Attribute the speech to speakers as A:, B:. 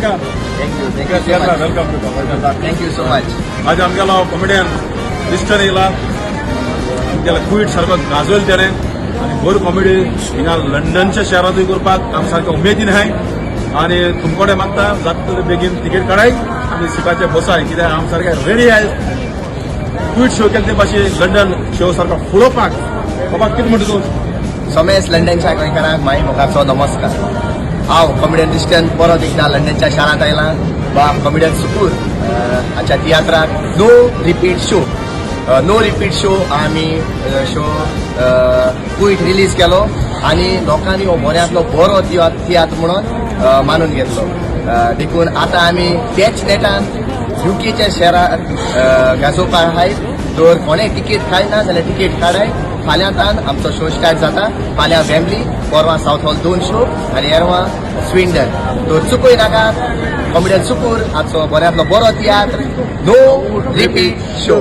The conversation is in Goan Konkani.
A: Welcome.
B: Thank you, thank you so much.
A: Welcome to.
B: Thank you so much.
A: आज आमगेलो कॉमेडियन लिस्टन येयला. आमगेलो क्वीट सारको गाजोयल तेणें आनी बरी कॉमेडी हिंगा लंडनच्या शहरांतूय करपाक आम सारकें उमेदीन आहाय. आनी तुमकोडे मागता, जाता तितले बेगीन तिकेट काडाय आनी सिटाचे बसाय, कित्याक आम सारके रेडी आहाय क्वीट शो केले ते भाशेन लंडन शो सारको फुलोवपाक. बाबा, कितें म्हणटा तूं?
B: समेस्त लंडनच्या गोंयकारांक माई मोगाचो नमस्कार. हांव कॉमेडियन क्रिस्टन परत एकदा लंडनच्या शारांत आयला बाब कॉमेडियन सुकूर हाच्या तियात्राक No Repeat Show. No Repeat Show आमी शो क्वीट रिलीज केलो आनी लोकांनी हो बऱ्यांतलो बरो तियात्र म्हणून मानून घेतलो. देखून आतां आमी तेच नेटान युकेच्या शहरात गाजोवपाक आहाय. तर कोणें तिकेट काडना जाल्यार तिकेट काडाय. फाल्यां तान आमचो शो स्टार्ट जाता. फाल्यां वेम्बली, परवां सावथ हॉल दोन शो आनी येरवां स्विंडन. तर चुकय नाका कॉमेडियन सुकूर हाचो बऱ्यांतलो बरो तियात्र नो रिपीट शो.